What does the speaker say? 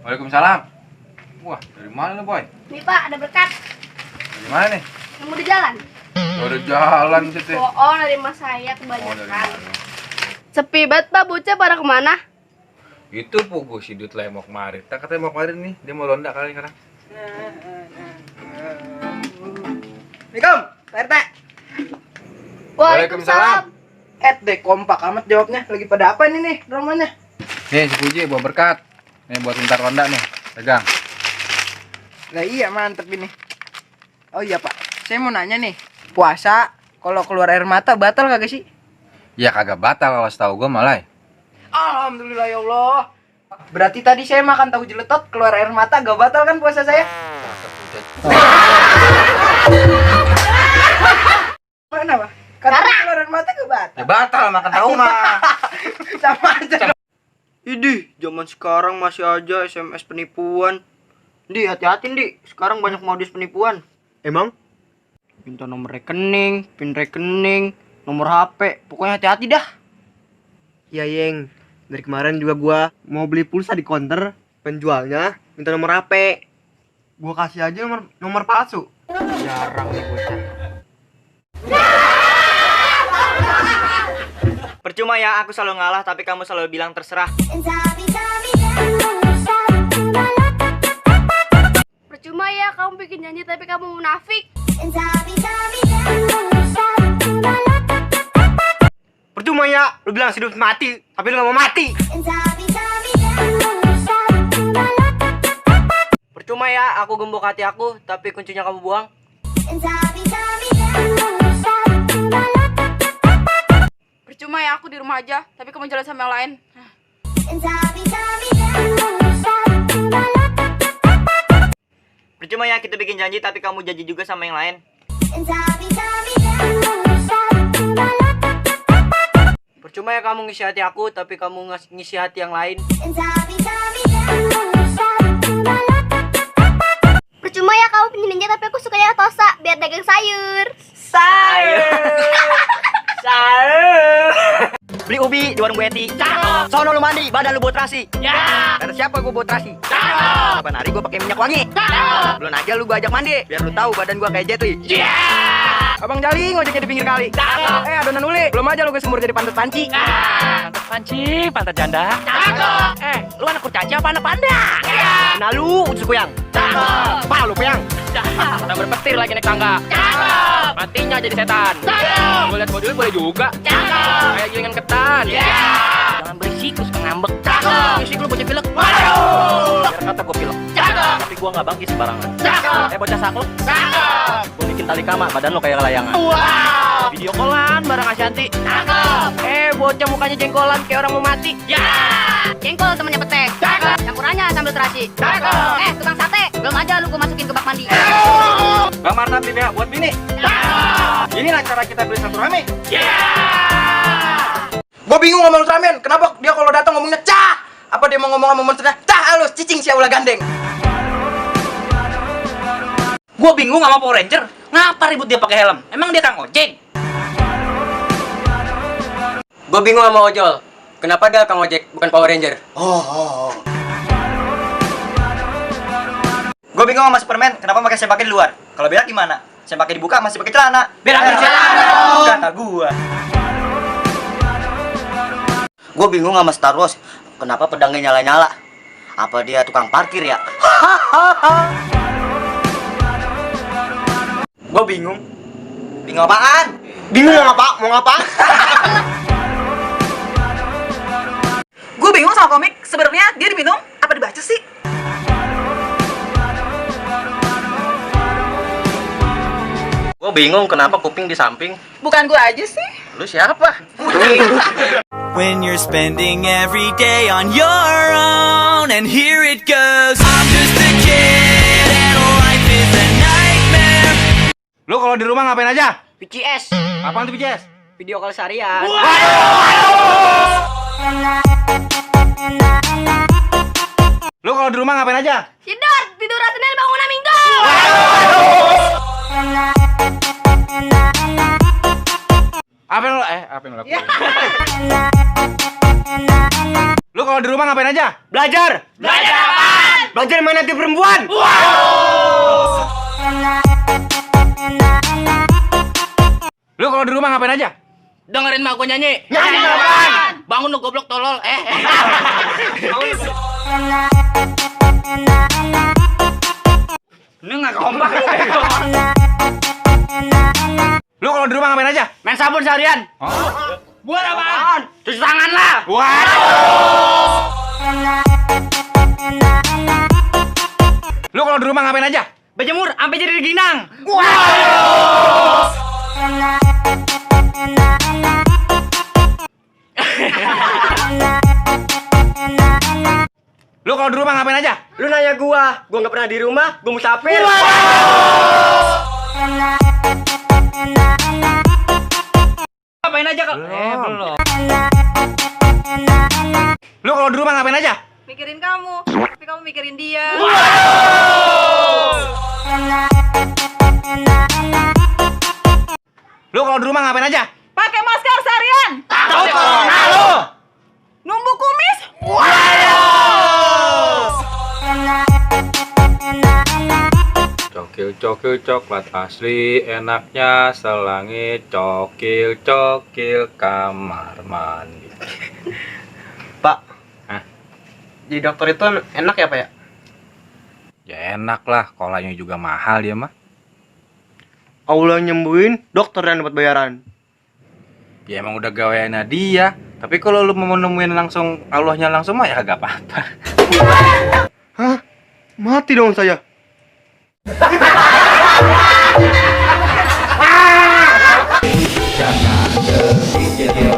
Waalaikumsalam. Wah, dari mana nih, Boy? Nih Pak, ada berkat. Dari mana nih? Nemu di jalan. Udah jalan situ. Oh, dari mas saya Oh, dari kebanyakan. mana? Sepi banget Pak, bocah pada kemana? Itu Pugu si Dut mau kemarin. Tak katanya mau kemarin nih, dia mau ronda kali sekarang. Assalamualaikum, Pak RT. Waalaikumsalam. Deh kompak amat jawabnya. Lagi pada apa ini nih rumahnya? Nih, si Puji bawa berkat. Nih buat bentar ronda nih. Pegang. Lah iya mantep ini. Oh iya Pak, saya mau nanya nih. Puasa kalau keluar air mata batal kagak sih? Ya kagak batal kalau setahu gua malah. Alhamdulillah ya Allah. Berarti tadi saya makan tahu jeletot keluar air mata gak batal kan puasa saya? Kenapa? Karena keluar air mata gak batal. Ya batal makan tahu mah. Sama aja. Idih, zaman sekarang masih aja SMS penipuan. Di, hati-hati Di. Sekarang banyak modus penipuan. Emang? Minta nomor rekening, pin rekening, nomor HP. Pokoknya hati-hati dah. Iya, Yeng. Dari kemarin juga gua mau beli pulsa di counter, penjualnya minta nomor HP. Gua kasih aja nomor palsu. Jarang nih bocah. Percuma ya, aku selalu ngalah tapi kamu selalu bilang terserah. Percuma ya kamu bikin janji tapi kamu munafik. Percuma ya, lu bilang hidup mati, tapi lu gak mau mati. Percuma ya, aku gembok hati aku, tapi kuncinya kamu buang. Percuma ya aku di rumah aja tapi kamu jalan sama yang lain. Percuma ya, kita bikin janji tapi kamu janji juga sama yang lain. Percuma ya kamu ngisi hati aku, tapi kamu ngisi hati yang lain. Percuma ya kamu punya ninja tapi aku sukanya tosa biar dagang sayur. Beli ubi di warung Bu Eti. Cakep. Sono lu mandi, badan lu buat terasi. Ya. Kata siapa gua buat terasi? Cakep. Kapan hari gua pakai minyak wangi? Cakep. Belum aja lu gua ajak mandi, biar lu tahu badan gua kayak Jet Li. Ya. Abang Jali ngojeknya di pinggir kali. Cakep. Adonan uli. Belum aja lu gua semur jadi pantat panci. Pantat panci, pantat janda. Cakep. Lu anak kurcaci apa anak panda? Ya. Nah lu usus kuyang. Cakep. Pala lu kuyang. Udah berpetir lagi naik tangga. Cakep. Matinya jadi setan. Cakep. Gue liat modulnya boleh juga. Cakep. Kayak gilingan ketan. Jangan berisik, lu suka ngambek. Cakep. Berisik lu bocah pilek. Waduh. Biar kata gua pilek. Cakep. Tapi gua nggak bangkit sembarangan. Cakep. Bocah saklek. Cakep. Gua bikin tali kama, badan lu kayak layangan. Wow. Video callan bareng Ashanti. Cakep. Bocah mukanya jengkolan kayak orang mau mati. Ya. Jengkol temannya petek. Cakep. Campurannya sambal terasi. Cakep. Tukang sate. Belum aja lu gua masukin ke bak mandi. Bang Marta beli BH buat bini. Cakep. Inilah cara kita beli satu rame. Ya. Gua bingung ngomong Ultraman. Kenapa dia kalau datang ngomongnya cah? Apa dia mau ngomong sama monsternya? Cah halus, cicing si ulah gandeng. Gua bingung sama Power Ranger. Ngapa ribut dia pakai helm? Emang dia kang ojek? Gua bingung sama ojol. Kenapa dia Kang Ojek bukan Power Ranger? Gua bingung sama Superman. Kenapa pakai sempakai di luar? Kalau beda gimana? Sempakai dibuka masih pakai celana. Beda pakai celana. Kata gua. Gua bingung sama Star Wars. Kenapa pedangnya nyala-nyala? Apa dia tukang parkir ya? Gua bingung. Bingung apaan? Bingung mau ngapa? Gue bingung sama komik, sebenarnya dia diminum apa dibaca sih? Gua bingung kenapa kuping di samping. Bukan gue aja sih. Lu siapa? When you're spending every day on your own, and here it goes. I'm just a kid and life is a nightmare. Lu kalau di rumah ngapain aja? PCS. Apaan tuh BJS? Video call seharian. Lu kalau di rumah ngapain aja? Tidur, tiduran Senin bangunan Minggu. Apa yang lu lakuin? Lu kalau di rumah ngapain aja? Belajar. Belajar apaan? Belajar main hati perempuan. Lu kalau di rumah ngapain aja? Dengerin mak gua nyanyi. Nyanyi apaan? Bangun lu goblok tolol. Ini nggak kompak. Lu kalau di rumah ngapain aja? Main sabun seharian. Buat apaan? Cuci tangan lah. Lu kalau di rumah ngapain aja? Berjemur sampai jadi rengginang. Lu kalau di rumah ngapain aja? Lu nanya gua nggak pernah di rumah, gua musafir. Ngapain aja kalau belum. Lu kalau di rumah ngapain aja? Mikirin kamu, tapi kamu mikirin dia. Lu kalau di rumah ngapain aja? Pakai masker seharian. Numbu kumis. Cokil cokil coklat asli, enaknya selangit. Cokil cokil kamar mandi. Pak. Hah? Jadi dokter itu enak ya, Pak ya? Ya enak lah, kolanya juga mahal dia mah. Allah nyembuhin, dokter yang dapat bayaran. Ya emang udah gaweannya dia. Tapi kalau lu mau nemuin langsung Allahnya langsung mah ya gak apa-apa. Hah? Mati dong saya. Jangan berpikir